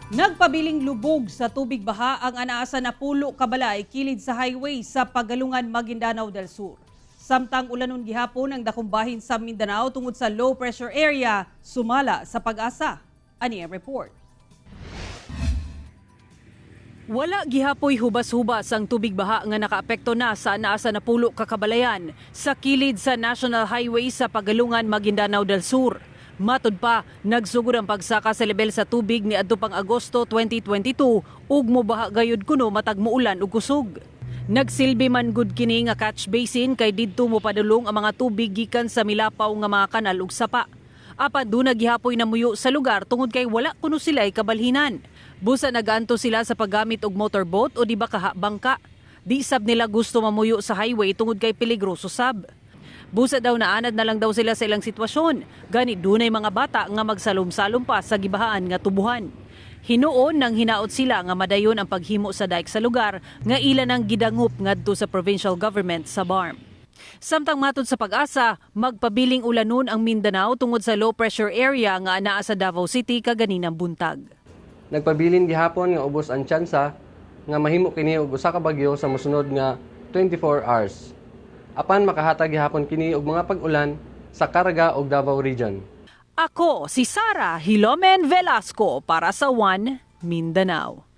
Nagpabiling lubog sa tubig baha ang anaa sa 10 ka balay kilid sa highway sa Pagalungan, Maguindanao del Sur. Samtang ulanon gihapon ang dakong bahin sa Mindanao tungod sa low pressure area, sumala sa PAGASA. Ani ang report. Wala gihapoy hubas-hubas ang tubig baha nga nakaapekto na sa anaa sa 10 ka kabalayan sa kilid sa National Highway sa Pagalungan, Maguindanao del Sur. Matud pa, nagsugod ang pagsaka sa level sa tubig ni adto pang Agosto 2022 ug mobaha gayud kuno matag muulan ug kusog. Nagsilbi man gud kini nga catch basin kay didto mopadulong ang mga tubig gikan sa milapaw nga mga kanal ug sapa. Apan duna gihapoy namuyo sa lugar tungod kay wala kuno sila'y kabalhinan. Busa nagaanto sila sa paggamit og motorboat o di ba kaha bangka. Di sab nila gusto mamuyo sa highway tungod kay peligroso sab. Busa daw naanad na lang daw sila sa ilang sitwasyon. Gani dunay mga bata nga magsalom-salom pa sa gibahaan nga tubuhan. Hinuon nang hinaot sila nga madayon ang paghimo sa dike sa lugar nga ila nang gidangop ngadto sa provincial government sa BARMM. Samtang matod sa PAGASA, magpabiling ulanon ang Mindanao tungod sa low pressure area nga anaa sa Davao City kaganinang buntag. Nagpabilin gihapon nga ubos ang tsansa nga mahimo kini og usa ka bagyo sa mosunod nga 24 hours. Apan makahatag gihapon kini og mga pag-ulan sa Caraga ug Davao Region. Ako si Sara Hilomen Velasco para sa One Mindanao.